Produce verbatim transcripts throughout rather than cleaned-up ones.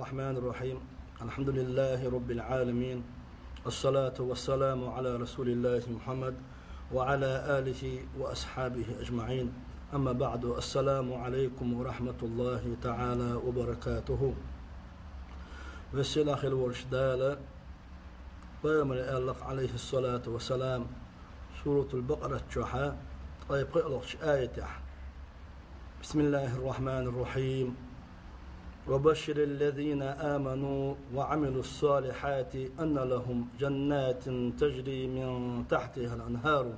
الرحمن الرحيم. الحمد لله رب العالمين. الصلاة والسلام على رسول الله محمد وعلى آله وأصحابه أجمعين. أما بعد. السلام عليكم ورحمة الله تعالى وبركاته. Веза-сийлахь волчу Дала, пайхамара аьлла-кх, Ӏалайхиссалату вассалам, Суратул Бакъарат чохь ткъе пхоьалгӀачу аятехь: بسم الله الرحمن الرحيم. وبشر الذين آمنوا وعملوا الصالحات أن لهم جنات تجري من تحتها الأنهار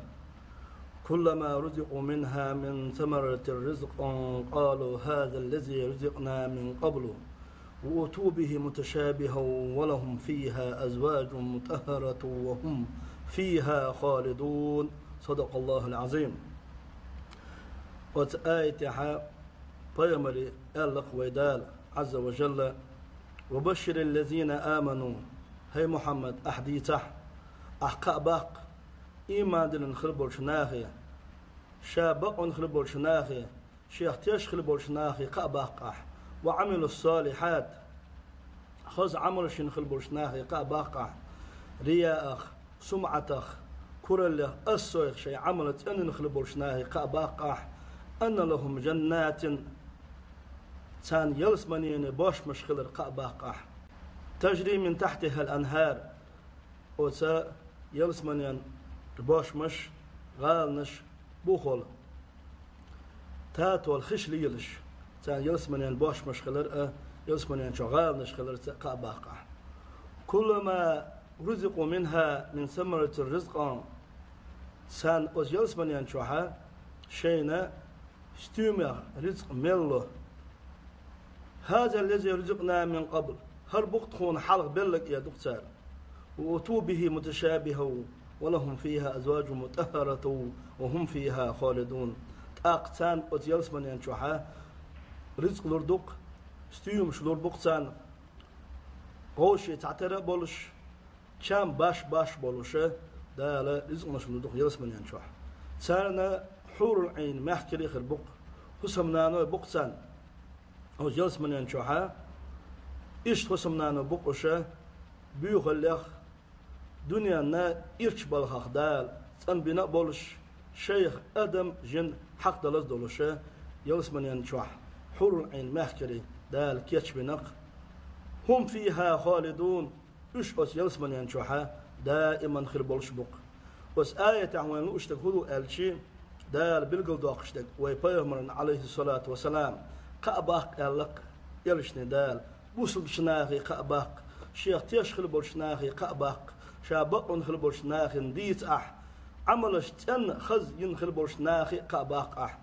كلما رزقوا منها من ثمرة رزقا قالوا هذا الذي رزقنا من قبل وأتوا به متشابها ولهم فيها أزواج مطهرة وهم فيها خالدون. صدق الله العظيم. Оцу аятехь пайхамаре аьлла-кх вай Дала, Ӏазза ва Жалла: وبشر الذين آمنوا, хӀай Мухьаммад, ахь дийцахь, ахь кхаъ баккха, ийман диллина хир болчу нахе, ша бакъвина хир болчу нахе, шех тешна хир болчу нахе кхаъ баккха ахь. وعملوا الصالحات, хаза Ӏамалш йина хир болчу нахе кхаъ баккха ахь. Рияах, сумӀатах, кураллех, ас-сойх шайн Ӏамал цӀена йина хир болчу нахе кхаъ баккха ахь. أن لهم جنات, царна ялсаманин бошмаш хилар кхаъ баккха ахь. تجري من تحتها الأنهار, оцу ялсаманин бошмаш, гӀаланаш бухахь татолла хиш лелаш, царна ялсаманин бошмаш хилар а, ялсаманин чу гӀаланаш хилар а кхаъ баккха ахь. كلما رزقوا منها من ثمرة رزقا, царна оцу ялсаманин чохь шайна стуьймех рицкъ мел ло. هذا الذي رزقنا من قبل, хӀара бу-кх тхуна хьалха белларг, эр ду-кх цара. وأتوا به متشابها ولهم فيها أزواج مطهرة وهم فيها خالدون. ТӀаккха царна оцу ялсаманин чохь рицкъ лур ду-кх, стуьймаш лур бу-кх царна, вовшийн цхьатерра а болуш, чам баш-баш болуш а, Дала ризкъанаш лур ду-кх ялсаманин чохь. Царна хьурул Ӏийн мехкарий хир бу-кх, хӀусамнаной бу-кх царна оцу ялсаманин чохь. Иштта хӀусамнаной бу-кх уьш, боьхаллех, дуьненна ирчу балхах Дала цӀанбина а болуш, шайх адам, жин хьакхадалаза долуш а, ялсаманин чохь хьурул Ӏийн мехкарий Дала кечбина-кх. هم فيها خالدون, уьш оцу ялсаманин чохь даиман хир болуш бу-кх. Оцу аятехь вайна лууш дерг хӀун ду аьлча, Дала билгалдоккхуш дерг, вай пайхамарна, Ӏалайхиссалату вассалам, кхаъ баккха аьлла-кх элчане Дала, бусалбачу нахе кхаъ баккха, шех тешна хир болчу нахе кхаъ баккха, ша бакъвина хир болчу нахана дийца ахь, Ӏамалш цӀена, хаза йина хир болчу нахе кхаъ баккха ахь.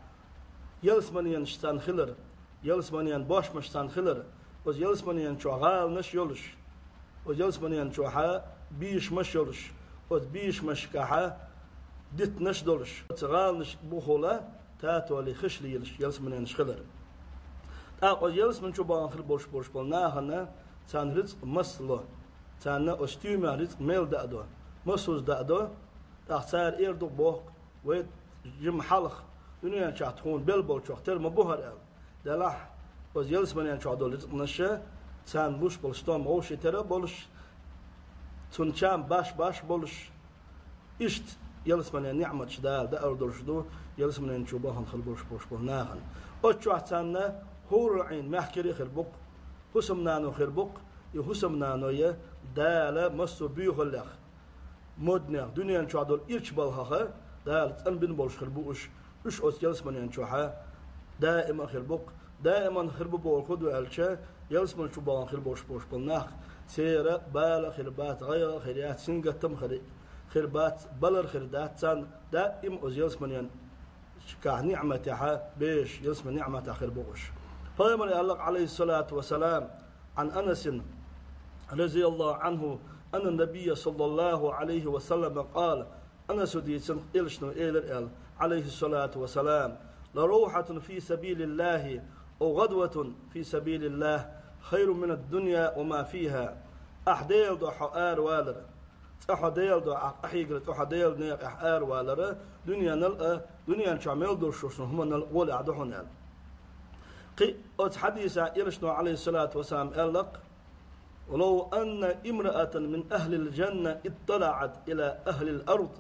Ялсаманенаш царна хилар, ялсаманен бошмаш царна хилар, оцу ялсаманен чохь гӀаланаш йолуш, оцу ялсаманен чохь бешамаш йолуш, оцу бешамашкахь диттанаш долуш, оцу гӀаланаш бухахь татолла хиш лелаш ялсаманенаш хилар. ТӀаккха оцу ялсамани чу бахана хир болуш болуш болу нахана царна рицкъ маса ло, царна оцу стуьймех рицкъ мел даа до, масазза даа до, тӀаккха цара эр ду боху-кх, вай жима хьалха дуьнен чохь тхуна белла болчух тера ма бу хӀара аьлла. Делахь, оцу ялсаманен чохь долу рицкъанаш царна луш болу стом вовшийн тера а болуш, цунна чам баш-баш болуш, иштта ялсаманен ниӀматаш Дала даар долуш ду ялсаманен чу бахана хир болуш болуш болу нахана. Оцу чохь царна хьурул Ӏийн мехкарий хир бу-кх, хӀусамнаной хир бу-кх, и хӀусамнаной Дала массо а боьхаллех, моднех, дуьнен чохь долу ирчу балхах Дала цӀанбина болуш хир бу уьш, уьш оцу ялсаманен чохь даима а хир бу-кх. Даиман хир бу бохург хӀун ду аьлча, ялсамани чу бахана хир болуш болуш болу нах, церан бала а хир бац, гӀайгӀа а хир яц, сингаттам а хир, хир бац, балар а хир дац царна, даима оцу ялсаманен чохь ниӀматехь, бешаш ялсаманин ниӀматехь хир бу уьш. Пайхамара аьлла-кх, Ӏалайхиссалату вассалам, عن أنس رضي الله عنه أن النبي صلى الله عليه وسلم قال, Анаса дийцина, элчано элира аьлла, Ӏалайхиссалату вассалам: لروحة في سبيل الله أو غدوة في سبيل الله خير من الدنيا وما فيها. Ахь Делан дуьхьа аравалар, цкъа хьо Делан дуьхьа, ахь къахьийгара цкъа хьо Делан некъахь аравалар, дуьненал а, дуьнен чохь мел долуш долчу хӀуманал а гӀолехь ду хьуна аьлла. Кхин а оцу хьадисехь элчано, Ӏалайхиссалату вассалам, аьлла-кх: ولو أن امرأة من أهل الجنة اطلعت إلى أهل الأرض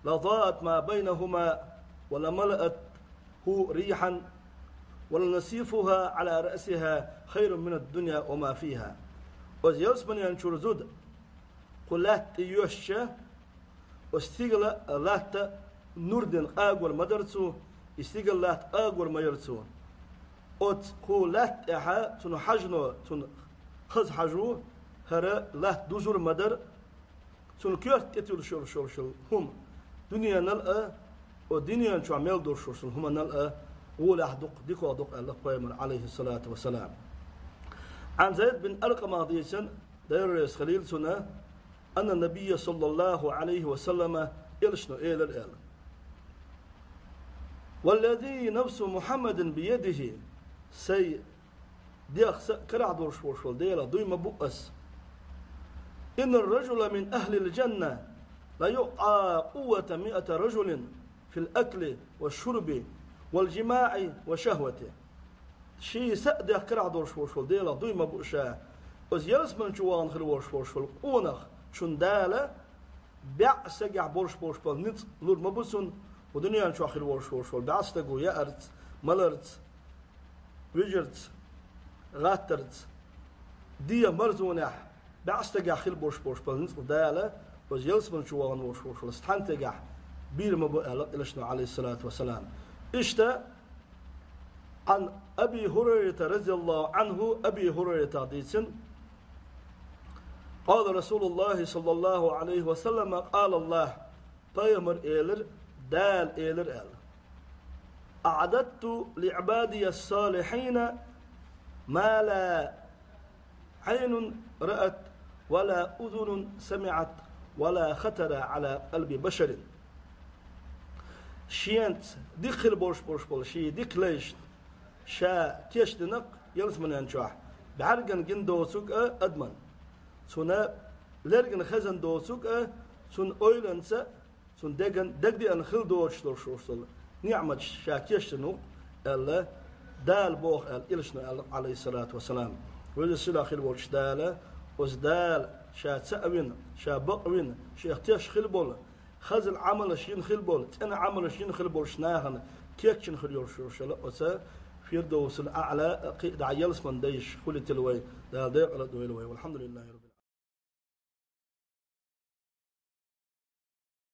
لضاءت ما بينهما ولملأته ريحا ولنصيفها على رأسها خير من الدنيا وما فيها. Оцу ялсаманин чуьра зуда кху лаьтта тӀе йоьссича, оцу стигала латта нур дина къагор ма дара цо, и стигала латта къагор ма яра цо. Оцу кху лаьтта тӀехь цуьнан хьажано, цуьнан хаза хьажо, хӀара латта дузур ма дара, цуьнан коьрта тӀе туьллуш йолуш йолу хӀума дуьненал а, оцу дуьнен чохь мел долуш йолу хӀуманал а гӀолехь ду-кх, дикох ду-кх аьлла пайхамара, Ӏалайхиссалату вассалам. Ӏан Зайд бин Аркъамах дийцина, Дела реза хуьлийла цунна, анна набийя саллаллаху Ӏалайхи ва саллама, элчано элира аьлла: «Валлази нафсу Мухьаммадин биядихи», сайн дегӀ са а карахь долуш волуш волу Делах дуй ма бу ас: «Инна ар-ражула мин ахлил жанна ла юъта къуввата миати ражулин фил акли ва шурби вал жимаӀи ва шахвати». Ший са а дегӀ карахь долуш волуш волу Делах дуй ма бу ша, оцу ялсамани чу вахана хир волуш волуш волу къонах, чунна Дала бӀе стагехь болуш болуш болу ницкъ лур ма бу цунна, кху дуьнен чохь хир волуш волуш волу бӀе стаго яарца, маларца, вижарца, гӀаттарца, дегӀан марзонехь бӀе стагехь хир болуш болуш болу ницкъ Дала оцу ялсамани чу вахана волуш волуш волу цхьана стагехь бийр ма бу аьлла элчано, Ӏалайхиссалату вассалам. Иштта, Ӏан Аби ХӀурайрата, разияллаху Ӏанху, Аби ХӀурайрата дийцина: «Къала Расулуллахи саллаллаху Ӏалайхи ва саллама, къала Аллах», пайхамара элира, Дала элира аьлла: «АӀдадту ли Ӏибадия ас-салихьина ма ла Ӏайнун раат, ва ла узунун самиӀат, ва ла хатара Ӏала къалби башарин». Шена дика хила болуш болуш болу, шен дика лайшна ша кечдина-кх ялсаманен чохь, бӀаьргана гина доцург а адамна, цунна лергана хезна доцург а, цунна ойланца, цунна деган, дагадеана хила доцуш долуш долу ниӀматаш ша кечдина ву-кх аьлла, Дала боху аьлла, элчано аьлла, Ӏалайхиссалату вассалам. Везачу Сийлахь хила волчу Дала, оцу Дала ша ца а вина, ша бакъ а вина, шех теш хила болу, хаза Ӏамалаш йина хила болу, цӀена Ӏамалаш йина хила болчу нахана кечйина хир йолуш йолуш йолу оцу Фирдовсул АӀла а кхин а дӀа ялсамани дайша хуьлийтила вай, Дала декъала а дойла вай. Валхьамдулиллахи Раббил